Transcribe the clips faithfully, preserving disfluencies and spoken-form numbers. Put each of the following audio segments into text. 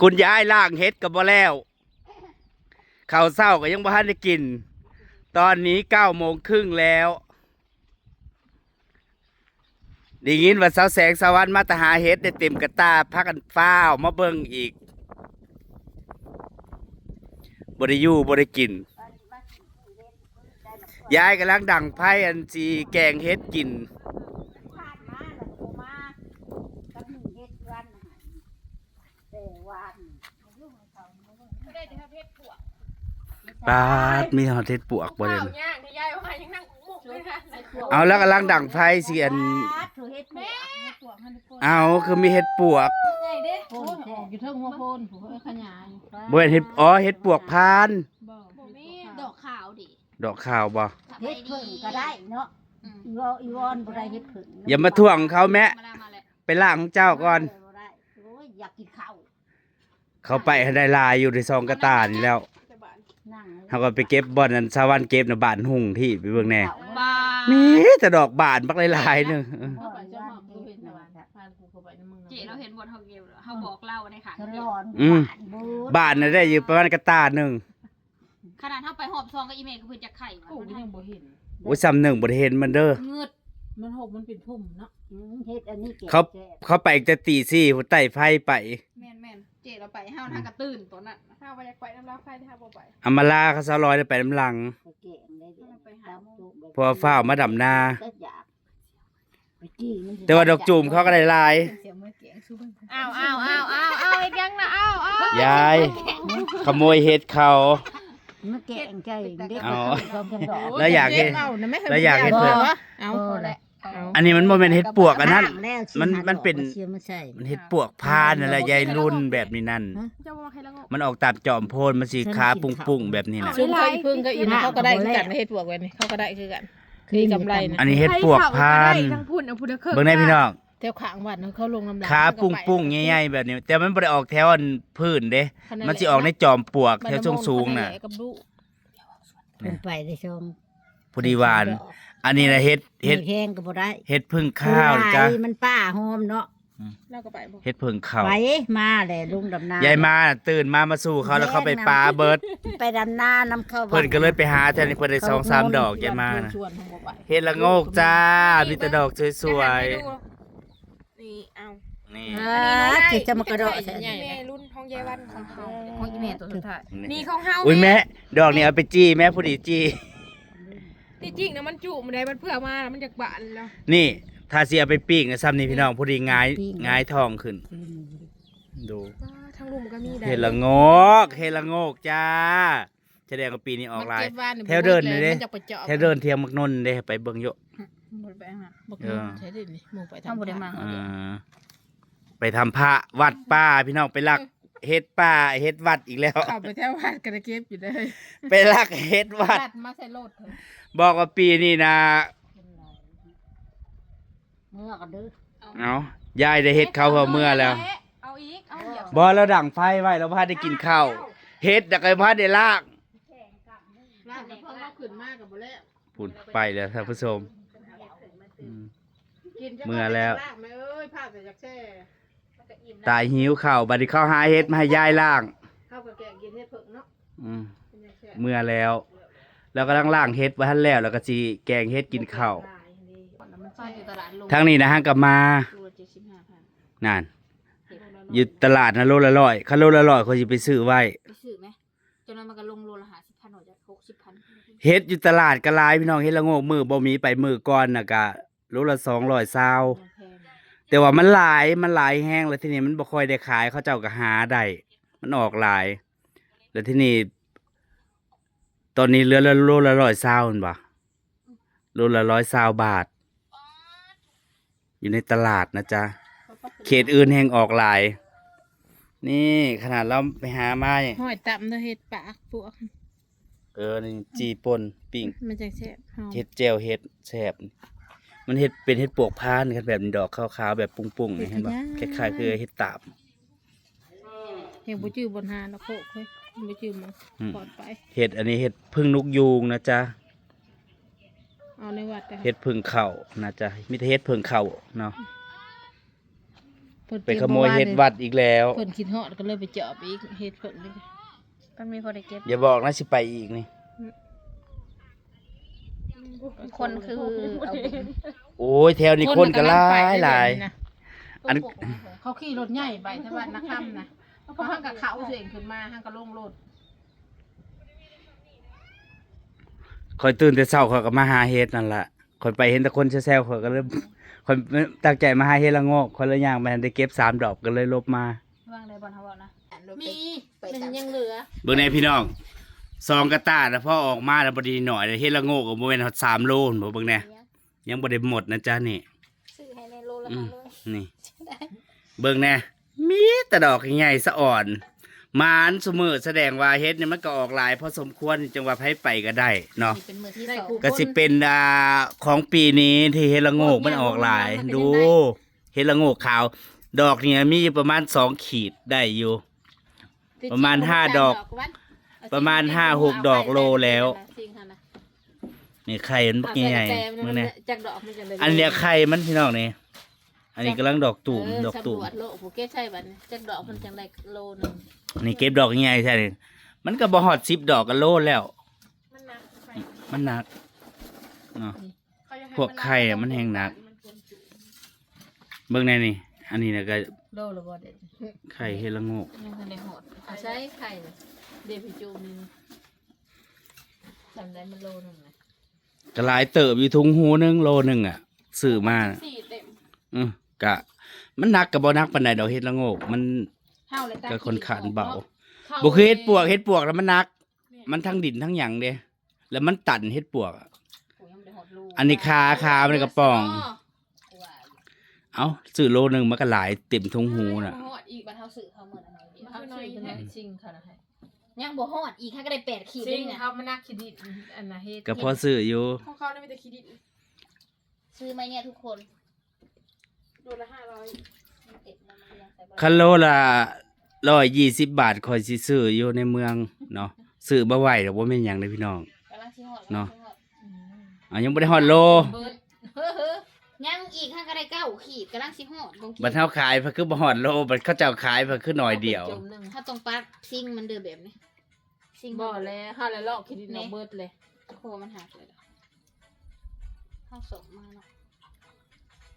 คุณยายล้างเห็ดก็บ่แล้ว ข้าวเช้าก็ยังบ่ทันได้กิน ตอนนี้เก้าโมงครึ่งแล้ว ได้ยินว่าสาวแสงสาววันมาแต่หาเห็ดได้เต็มกะตา พากันฟ้าวมาเบิ่งอีก บ่ได้อยู่บ่ได้กิน ยายกำลังดังไฟอันสิแกงเห็ดกิน ปาด มีฮอดเห็ดปวกบ่เด้ เอาแล้วกำลังดังไฟสิอัน เอาคือมีเห็ดปวก อยู่เทิงหัวโพนผู้เอ้ยขยาย บ่แม่นเห็ด อ๋อ เห็ดปวกพาน บ่ บ่มี ดอกขาวดิ ดอกขาวบ่ เห็ดเผิ่งก็ได้เนาะ อีวออีวอนบ่ได้เห็ดเผิ่ง อย่ามาถ่วงเขาแม่ มาแล้วมาแล้ว ไปล้างของเจ้าก่อน บ่ได้ โอ้ย อยากกินข้าว เขาไปให้ได้หลายอยู่ในซองกะตานี่แล้ว นั่ง เขาก็ไปเก็บบ่อนนั้นสาววันเก็บนะ บ้านหุ่งที่ไปเบิ่งแน่ บ้า มีแต่ดอกบานบักหลายๆหนึ่ง เออ เข้าไปจนหอมดูเห็นสวรรค์ พากูเข้าไปในเมือง เจ๊เราเห็นบ่อนเขาเก็บเหรอ เขาบอกเล่าในขัง ฉลอน อืม บ้านบูด บ้านน่ะได้อยู่ประมาณกะตาหนึ่ง ขนาดเขาไปหอบซองกับอีเมลก็เพิ่นจะไข่วะ โอ้ย ยังบ่เห็น โอ้ย ซ้ำหนึ่งบ่ได้เห็นมันเด้อ เงืด มันหกมันเป็นพุ่มเนาะ อืม เฮ็ดอันนี้แกง เขา แซ่บ เขาไปแต่ตีสี่ หัวไต่ไฟไป แม่นแม่นเจ๊เราไป เฮาทางกระตื่นตอนนั้น ถ้าว่าอยากไปน้ำลาวไฟถ้าบ่ไป อำมาลาเขาสาวลอยได้ไปน้ำหลัง ไปแกงได้เด้อ ไปหา ตำจุก เพราะว่าฟ้าวมาดำนา ก็อยาก ไปจี้มันสิ แต่ว่าดอกจูมเขาก็ได้หลาย เสียงเมื่อกี้สู้เบิ่ง เอาเอาเอาเอาเอาไอ้ยังนะเอาเอา ยาย ขโมยเห็ดเขา มันแกงใจเด็ก เอา สองสามดอก แล้วอยากเห็ด เอานะแม่ แล้วอยากเห็ดเผือก เอา เออแหละ เอา อันนี้มันบ่แม่นเห็ดปวกอันนั้น ล้างแล้ว มัน สิหา มันเป็น ดอกมาเสียมาใส่ มันเห็ดปวกพานนั่นแหละ ยายรุ่นแบบนี้นั่น ฮะ เจ้าว่าใครละงก มันออกตามจอมโพน มันสิขาปุ้งๆแบบนี้น่ะ ซึ่งเขาอีพึ่งก็อีนเขาก็ได้คือกัน เห็ดปวกแบบนี้เขาก็ได้คือกัน คือ มีกำไรนะ อันนี้เห็ดปวกพาน ทั้งพุ่นเอาพุทธเครื่อง เบิ่งได้พี่น้อง แถวข้างวัดเขาลงน้ำลาย ขาปุ้งๆใหญ่ๆแบบนี้ แต่มันบ่ได้ออกแถวอันพื้นเด้ ขนาด มันสิออกในจอมปลวกแถวสูงๆน่ะ ใบมะม่วงขนาดใหญ่กับลูก เนี่ย เพิ่นไปได้ช่อง พอดีหวาน อันนี้นะเห็ด เห็ด เห็ดแห้งก็บ่ได้ เห็ดเผิ่งขาว หลาย จ้ะ มันป่าหอมเนาะ อืม เราก็ไปบ่ เห็ดเผิ่งขาว ไปมาแหละลุงดำนายายมาน่ะตื่นมามาสู่เขาแล้วเขาไปปาเบิด ไปดำนานำเขา เพิ่นก็เลยไปหาแถวนี้เพิ่นได้สองสามดอก ยายมาน่ะ ชวนเพิ่นบ่ไป เห็ดละโงกจ้า มีแต่ดอกสวยๆ นี่เอา นี่ อ่า อันนี้น้องได้ เจ๊จะมากระโดดใส่ ใหญ่ แม่รุ่นของยายวันของเขา ของอีแม่ตัวสุดท้าย นี่ของเฮา อุ้ยแม่ ดอกนี้เอาไปจี้แม่ พอดีจี้ ที่จริงนะมันจุมันได้มันเพื่อมามันจากบ้านแล้ว นี่ ถ้าสิเอาไปปิ้งนะซ้ำนี่พี่น้อง พอดีหงาย ปิ้ง หงายท้องขึ้น อืม ดู ว้า ทางลุ่มก็มีได้ เห็ดละโงก เห็ดละโงกจ้า แสดงว่าปีนี้ออกหลาย มันเก็บไว้ใน แถวเดินนี่เด้ มันจะไปเจาะ แถวเดินเทียงมักนนเด้ ไปเบิ่งอยู่ บ่ได้ไปหา บัก เออ นนใช่ดินี่ หมู่ไปทำ ทำบ่ได้มา พระ เออ ไปทำพระวัดป่าพี่น้อง ไปลักเห็ดป่าเห็ดวัดอีกแล้ว เข้าไปแถววัดก็ได้เก็บอยู่เด้อ ไปลักเห็ดวัด วัดมาใส่รถเถอะ บอกว่าปีนี้นะ เมื่อกันเด้อ เอา ยายได้เห็ดเขาเมื่อแล้ว เอาอีก เอาเดี๋ยว บ่แล้วดังไฟไว้แล้วพาได้กินข้าว เห็ดแต่ก็พาได้ล้าง ล้างแต่พอเราขึ้นมากับบ่แล้ว พุ่นไปแล้วท่านผู้ชม อืม กินจน เมื่อแล้ว ล้างไหมเอ้ย ผ้าแต่อยากแช่ ตายหิวข้าว บัดนี้เขาหาเห็ดมาให้ยายล้าง ข้าวกับแกงกินเห็ดเผิ่งเนาะ อืม เป็นยังแช่ เมื่อแล้ว แล้วกำลังล้างเห็ดบ่ทันแล้ว แล้วก็สิแกงเห็ดกินข้าว มันใช่อยู่ตลาดลง ทางนี้นะฮะ กลับมา ตัวละเจ็ดสิบห้าพัน นั่น เห็ด อยู่ตลาดนะ โลละร้อย คันโลละร้อย ข้อยสิไปซื้อไว้ ไปซื้อไหม จนนั้นมันก็ลงโลละห้าสิบพัน หรือจะหกสิบพัน เห็ดอยู่ตลาดก็หลายพี่น้อง เห็ดละโงกมื้อบ่มีไปมื้อก่อนน่ะกะโลละสองร้อยซาว มันแพง แต่ว่ามันหลาย มันหลายแฮง แล้วทีนี้มันบ่ค่อยได้ขาย เขาเจ้าก็หาได้ มันออกหลาย แล้วทีนี้ ตอนนี้เหลือละโลละร้อยซาวแม่นบ่ โลละร้อยซาวบาท อยู่ในตลาดนะจ๊ะ เขตอื่นแฮงออกหลาย นี่ขนาดเราไปหามาเนี่ย ห้อยตำเด้อ เห็ดปากปวก เออ นี่จี่ป่นปิ้ง มันจังแซ่บ หอม เห็ดแจ่วเห็ดแซ่บ มันเห็ดเป็นเห็ดปวกพาน คันแบบนี้ดอกขาวๆ แบบปุ้งๆ นี่ เห็นบ่ เห็ดขยะ คล้ายๆ คือเห็ดตาบ ยังบ่จื้อบ่หาเนาะโคกเฮ้ย ยังบ่จื้อมัน อืม ปลอดไป เห็ดอันนี้เห็ดผึ้งนกยูงนะจ๊ะ เอาในวัดกัน เห็ดผึ้งเขานะจ๊ะ มีแต่เห็ดผึ้งเขาเนาะ พิ่นไปขโมยเห็ดวัดอีกแล้ว เพิ่นคิดฮอดก็เลยไปจอบอีก เห็ดเพิ่นนี่ มันมีคนได้เก็บ อย่าบอกนะสิไปอีกนี่ คนคือเอาบุญ โอ้ย แถวนี้คนก็หลายหลาย คนกำลังไปเลยนะ อัน เขาขี่รถใหญ่ไปแถวบ้านนาคำนะ เขาหักกะเขาเสียงขึ้นมา หักกะลงรถ ข้อยตื่นแต่เช้าข้อยก็มาหาเห็ดนั่นล่ะ ข้อยไปเห็นแต่คนแซวๆ ข้อยก็เลย ข้อยตั้งใจมาหาเห็ดละโงก ข้อยเลยย่างไปหั้นได้เก็บสามดอกก็เลยหลบมา วางได้บ่อนเขาบอกนะ มี ไป มัน ตาม ยังเหลือ เบิ่งแน่พี่น้อง สองกะตาแล้วพอออกมาแล้วบ่ดีหน่อย เห็ดละโงกก็บ่แม่นฮอดสามโลหั่นบ่ เบิ่งแน่ ยังบ่ได้หมดนะจ๊ะนี่ ซื้อให้ในโลละ อืม ห้าร้อย นี่ เบิ่งแน่ มีแต่ดอกใหญ่สะอ่อน หมานซุมื้อ แสดงว่าเห็ดนี่มันก็ออกหลายพอสมควร จังว่าไผไปก็ได้เนาะ นี่เป็นมื้อที่สอง ก็สิเป็น อ่า ของปีนี้ที่เห็ดละโงกมันออกหลาย โอ้ย ดู เห็ดละโงกขาว ดอกนี่มีอยู่ประมาณสองขีดได้อยู่ ประมาณห้าดอก ประมาณห้าหกดอกโลแล้ว นี่ไข่มันบักใหญ่ๆ มื้อนี้ จักดอกมันจังได้ อันเนี้ยไข่มันพี่น้องนี่ อันนี้กำลังดอกตูม เออ ดอกตูม สำรวจโลก ผู้เก็บใส่บัดนี้ จักดอกมันจังได้โลหนึ่ง นี่เก็บดอกใหญ่ใช่นี่ มันก็บ่ฮอดสิบดอกก็โลแล้ว มันหนัก มันหนักเนาะ นี่ พวกไข่อะมันแฮงหนัก เบิ่งแน่นี่ อันนี้นะก็ โลละบ่เด็ด ไข่เห็ดละโงก ยังทันได้ฮอด เอาใส่ไข่น่ะ เดี๋ยวพี่จูมนี่ จำได้มันโลหนึ่งนะ ก็หลายเติบอยู่ ถุงหูหนึ่ง โลหนึ่งอะ ซื้อมาน่ะ สี่เต็ม อืม กะ มันหนักกะบ่หนักปานใดดอกเห็ดละโงก มัน เฮาเลยตัด ก็ค่อนข้างเบา เฮา บ่คือเห็ดปวก เห็ดปวกแล้วมันหนัก มันทั้งดินทั้งหยังเด้ แล้วมันตันเห็ดปวกอะ โอ้ย ยังบ่ได้ฮอดโล อันนี้ขา ขามันกระป๋อง อ๋อ เอ้า ซื้อโลหนึ่งมันก็หลายเต็มถุงหูน่ะ ยังบ่ฮอดอีก บัดเฮาซื้อเขาหมดอันนั้นเดียว เฮาซื้อเป็นซิงเขานะให้ ยังบ่ฮอดอีก เฮาก็ได้แปดขีด ซิง เลยนะ เขามานักขีดิด อันน่ะเฮ็ด ก็พอซื้ออยู่ ของเขานี่มีแต่ขีดิด ซื้อไหมเนี่ยทุกคน โลละห้าร้อย มันเต็มแล้วมันยังใส่บ่ได้ คันโลละร้อยยี่สิบบาท ข้อยสิซื้ออยู่ในเมืองเนาะ ซื้อบ่ไหวดอก บ่แม่นหยังเด้อพี่น้อง กำลังสิฮอด เนาะ กำลังสิฮอด อืม อ่ะ ยังบ่ได้ฮอดโล เบิด ยังอีก เฮาก็ได้เก้าขีด กำลังสิฮอด บ่ขีด บัดเฮาขายเพิ่นคือบ่ฮอดโล บัดเขาเจ้าขายเพิ่นคือหน่อยเดียว จุ่มหนึ่ง เฮาต้องปักซิงมันเด้อแบบนี้ ซิง บ่แล้ว เฮาแล้วลอกขีดิดออกเบิดเลย คอมันหักเลย เฮาส่งมาเนาะ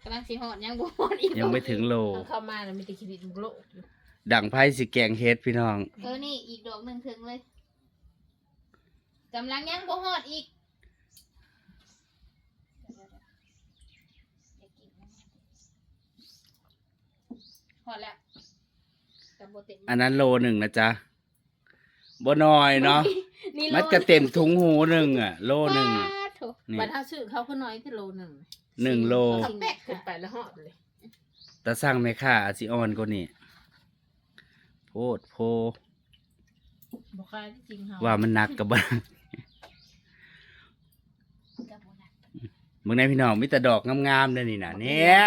กำลังสิฮอด ยังบ่ฮอดอีก ยังไม่ถึงโล เอาเข้ามาแล้วมีแต่ขีดิดโลกอยู่ ดังไผสิแกงเห็ดพี่น้อง เออ นี่อีกดอกหนึ่งถึงเลย กำลังยังบ่ฮอดอีก ฮอดแล้ว แต่บ่เต็ม อันนั้นโลหนึ่งนะจ๊ะ บ่น้อยเนาะ นี่โล มันก็เต็มถุงหูหนึ่งอะ โลหนึ่งอะ ป๊าดโถ นี่ บัดเฮาซื้อเขาคือน้อยแต่โลหนึ่ง หนึ่งโล เขาแป๊กขึ้นไปแล้วฮอดเลย ตาสั่งแม่ค้าอาจสิอ่อนกว่านี้ โพดโพ บ่คล้ายที่จริงเฮา ว่ามันหนักกะบ่ เบิ่งแน่พี่น้อง มีแต่ดอกงามๆเด้อนี่น่ะ เนี่ย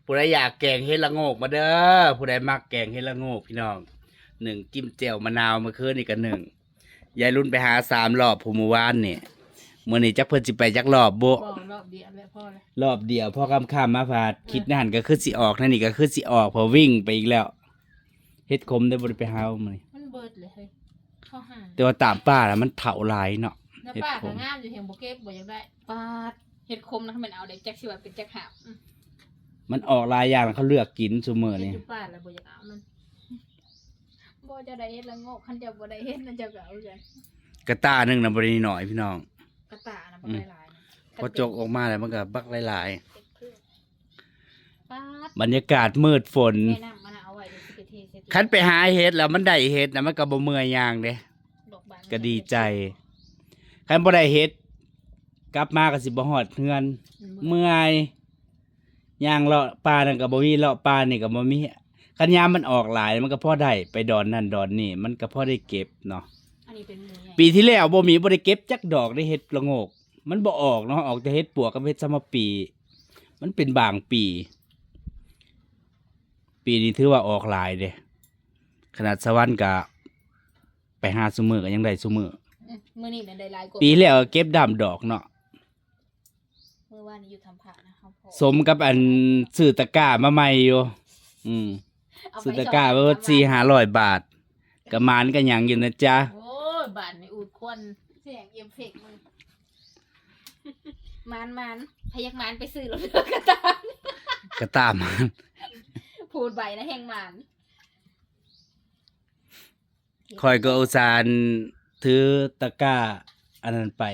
ผู้ใดอยากแกงเห็ดละโงกมาเด้อ ผู้ใดมักแกงเห็ดละโงกพี่น้อง หนึ่งจิ้มแจ่วมะนาว เมื่อคืนนี่ก็หนึ่ง ยายรุ่นไปหาสามรอบผู้เมื่อวานนี่ มื้อนี้จักเพิ่นสิไปจักรอบบุ บ่ รอบเดียวแหละ พอแล้ว รอบเดียว พอค่ำๆมาพาด คิดในหั่นก็คือสิออก ในนี่ก็คือสิออก พอวิ่งไปอีกแล้ว เห็ดขมได้บ่ได้ไปหามื้อนี้ มันเบิดเลยเฮ้ย เขาหา แต่ว่าตามป่าน่ะมันเฒ่าหลายเนาะ แล้ว เห็ดขม ป่าก็งามอยู่ แฮงบ่เก็บ บ่อยากได้ ปาด เห็ดขมนะ มันเอาได้จักสิว่าเป็นจักหาบ อืม มันออกหลายอย่าง เขาเลือกกินซุมื้อ เห็ด นี่ อยู่ป่าแล้วบ่อยากเอามัน บ่ เจ้าได้เห็ดละโงก คันเจ้าบ่ได้เห็ดนะ เจ้าก็เอากัน กะตาหนึ่งน่ะบ่ได้น้อยพี่น้อง กะตาน่ะบ่ได้หลายนะ อืม พอจกออกมาแล้วมันก็บักหลายๆ เห็ดเผือก ป๊าด บรรยากาศมืดฝน แนะนำมันเอาไว้เดี๋ยวสิไปเทใส่ตู้ คันไปหาเห็ดแล้วมันได้เห็ดนะ มันก็บ่เมื่อยย่างเด้ ดอกบาน ก็ดีใจ คันบ่ได้เห็ด กลับมาก็สิบ่ฮอดเฮือน มันเมื่อย เมื่อย ย่างเลาะป่านั่นก็บ่มี เลาะป่านี่ก็บ่มี คันยามมันออกหลายมันก็พอได้ ไปดอนนั่นดอนนี่ มันก็พอได้เก็บเนาะ อันนี้เป็นหมูใหญ่ ปีที่แล้วบ่มี บ่ได้เก็บจักดอก ได้เห็ดละโงก มันบ่ออกเนาะ ออกแต่เห็ดปวกกับเห็ดสะหมอปี มันเป็นบางปี ปีนี้ถือว่าออกหลายเด้ ขนาดสะหวันก็ไปหาซุมื้อก็ยังได้ซุมื้อ อืม มื้อนี้น่ะได้หลายกว่า ปีแล้วเก็บด้ามดอกเนาะ มื้อวานนี้อยู่ถ้ำพระนะ เฮาพอ สมกับอันซื้อตะกร้ามาใหม่อยู่ อืม เอาไป ซื้อตะกร้าไว้ว่าสี่ห้าร้อยบาท กะหมานกะหยังอยู่นะจ๊ะ โอ้ย บาทนี่อูดควัน เสียงเอฟเฟกต์มึง หมานหมาน พยักหมานไปซื้อแล้วเด้อกระตาม กะตามหมาน พูดใบนะแห่งหมาน ข้อยก็อุตส่าห์ถือตะกร้าอันนั้นไป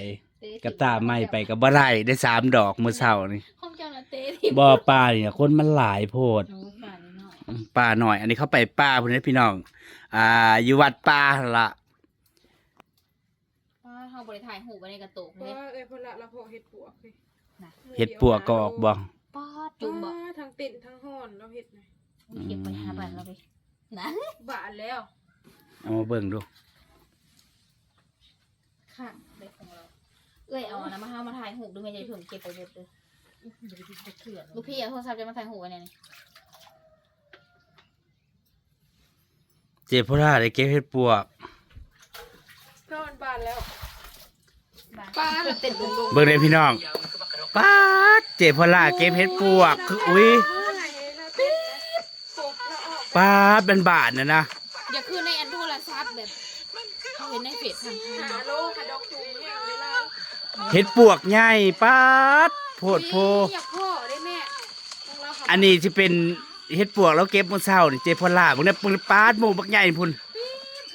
กะตามใหม่ไปกะบ่ได้ ได้สามดอกมื้อเช้านี่ ของเจ้านะเต้ที่ บ่ ปลานี่นะ คนมันหลายโพด โอ้ปลาน้อย อืม ปลาน้อย อันนี้เขาไปปลาพุ้นเด้อพี่น้อง อ่า อยู่วัดปลาหั่นละ ปลาเฮาบ่ได้ถ่ายรูปไว้ในกระโตก เพราะ เด้ ว่าเอ้ยพลละละเพาะเห็ดปวกเลย เห็ดปวกก็ออกบ่ ปลาจุ่มบ่ ปลาทั้งเต้นทั้งห่อนเราเห็ดนะ เก็บไปหาบ้านเราไปนะ บาทแล้ว เอามาเบิ่งดู ค่ะ ได้ของเรา เอ้ยเอาอันนั้นมาเฮามาถ่ายรูปดูแม่จะถึงเก็บไปเบิดเลย เดี๋ยวไปกินไปเถื่อน ลูกพี่เอาโทรศัพท์จะมาถ่ายรูปไว้เนี่ยนี่ เจโพล่าได้เก็บเห็ดปวก ก็มันบานแล้ว ปลามันเป็นดง เบิ่งเด้อพี่น้อง ป๊าด เจโพล่าเก็บเห็ดปวก คือ อุ๊ย ป๊าด มันบาดน่ะนะ อย่าคือในอันโทรศัพท์แบบเขาเห็นในเฟซทางไทย หาโลค่ะดอกจุ่มแห้งเลยล่ะ เห็ดปวกใหญ่ ป๊าด โพดโพ อยากพ่อได้แม่ อันนี้สิเป็นเห็ดปวกเราเก็บมื้อเช้านี่ เจโพล่า เบิ่งเด้อ เบิ่งป๊าด หมู่บักใหญ่พุ้น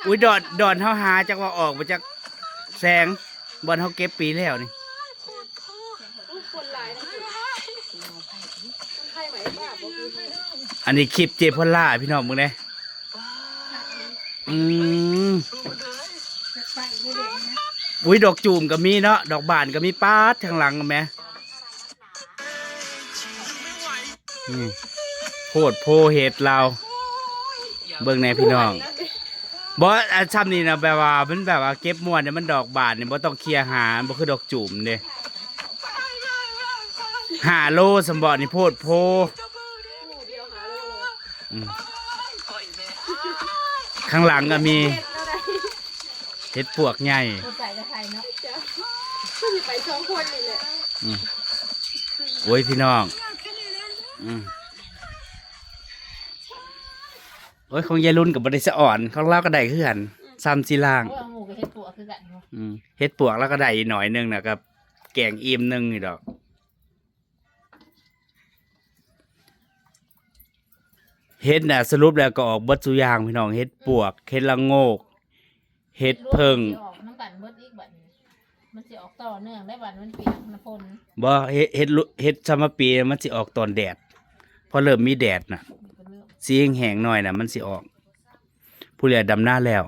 อุ๊ย ดอน ดอนเฮาหาจักว่าออกมาจากแสง บ่อนเฮาเก็บปีแล้วนี่ คนหลายนะคนไทยไหวบ้าบอก อันนี้คลิปเจโพล่า พี่น้องเบิ่งเด้อ อืม ไปเรื่อยๆนะ อุ๊ย ดอกจูมก็มีเนาะ ดอกบานก็มี ป๊าด ทางหลังแหม อืม โพดโพเห็ดเรา เบิ่งแหน่พี่น้อง บ่ อันซ้ำนี่นะ แบบว่า มันแบบว่าเก็บม่วนเนี่ย มันดอกบานเนี่ย บ่ต้องเคลียร์หา บ่คือดอกจูมเด้ ห้าโลสำบ่นี่ โพดโพ หมู่เดียวหาโลเลย อืม ข้างหลังก็มี เห็ดปวกใหญ่ คนใส่กระไทยเนาะ คือสิไปสองคนนี่แหละ อืม โอ้ยพี่น้อง อืม โอ้ย ของยายรุ่นก็บ่ได้สะอ่อน ของเราก็ได้คือกัน ซ้ำสิล่าง โอ้ยเอาหมูกับเห็ดปวกคือกันเนาะ อืม เห็ดปวกเราก็ได้อีกหน่อยหนึ่งนะ กับแกงอิ่มหนึ่งนี่ดอก เห็ดน่ะ สรุปแล้วก็ออกเบิดซุอย่างพี่น้อง เห็ดปวก เห็ดละโงก เห็ดเผิ่ง มันสิออกน้ำกันเบิดอีกบัดนี้ มันสิออกต่อเนื่องได้บัดมันเปียกน้ำฝน บ่ เห็ด เห็ดลุ เห็ดสามปีมันสิออกตอนแดด พอเริ่มมีแดดน่ะ มันก็เริ่ม สีแห้งๆหน่อยน่ะ มันสิออก ผู้เหลือดำหน้าแล้ว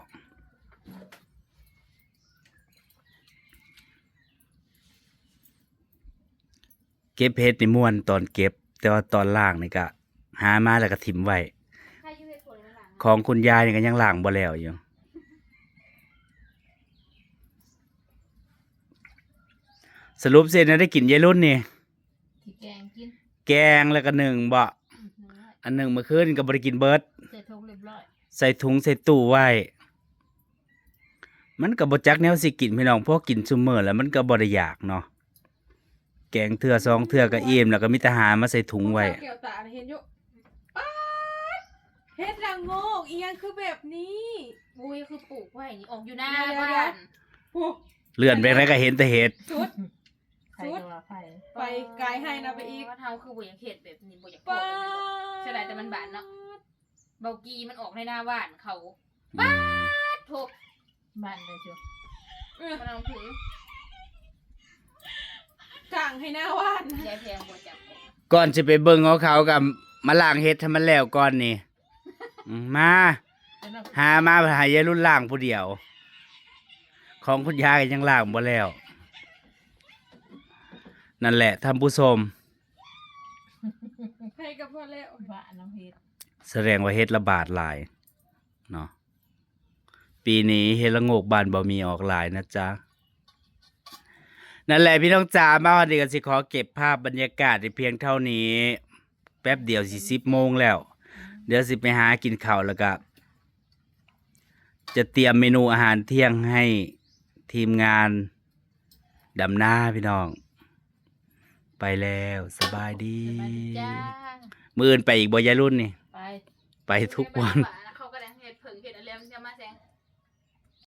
เก็บเห็ดนี่ม่วนตอนเก็บ แต่ว่าตอนล้างนี่ก็หามาแล้วก็ถิ่มไว้ ใครอยู่เห็ดปวกในหลัง ของคุณยายนี่ก็ยังล้างบ่แล้วอยู่ สรุปเสร็จนะ ได้กินยายรุ่นนี่ ที่แกงกิน แกงแล้วก็หนึ่งบ่ อืม อันหนึ่งเมื่อคืนก็บ่ได้กินเบิด ใส่ถุงเรียบร้อย ใส่ถุงใส่ตู้ไว้ มันก็บ่จักแนวสิกินพี่น้อง พอกินซุมื้อแล้วมันก็บ่ได้อยากเนาะ แกงเทื่อสองเทื่อก็อิ่มแล้วก็มีแต่หามาใส่ถุงไว้ แก้วตาเห็นอยู่ป๊าดเห็ดละโงกอีหยังคือแบบนี้ อุ้ยคือปลูกไว้นี่ออกอยู่หน้า เดี๋ยวๆ บ้าน โอ้ เลื่อนไปไหนก็เห็นแต่เห็ด สุด ใครก็ว่าใคร ไปไกลให้นะไปอีก เฮาคือบ่อยากเห็ดแบบนี้บ่อยาก ป๊า ปลูก ด เสียดายแต่มันบานเนาะ เบากีมันออกในหน้าบ้านเขา อืม ทุก บ้านเลยจ้ะ เออ มันเอาถือก ลางให้หน้าบ้าน ยายแพงบ่จับ ก่อนสิไปเบิ่งเอาเขาก็มาล้างเห็ดให้มันแล้วก่อนนี่ อืม มา แล้วเรา หามาให้ยายรุ่นล้างผู้เดียว ของคุณยายก็ยังล้างบ่แล้ว นั่นแหละท่านผู้ชม ใครก็พอแล้ว บ้านน้ำเห็ด แสดงว่าเห็ดระบาดหลายเนาะ ปีนี้เห็ดละโงกบ้านบ่มีออกหลายนะจ๊ะ นั่นแหละพี่น้องจ๋า มาวันนี้ก็สิขอเก็บภาพบรรยากาศไว้เพียงเท่านี้ แป๊บเดียวสิสิบโมงแล้ว เดี๋ยวสิไปหากินข้าวแล้วก็ จะเตรียมเมนูอาหารเที่ยงให้ทีมงานดำนาพี่น้อง ไปแล้ว สบายดี สบายดีจ้า มื้ออื่นไปอีกบ่ยายรุ่นนี่ ไป ไปทุกวัน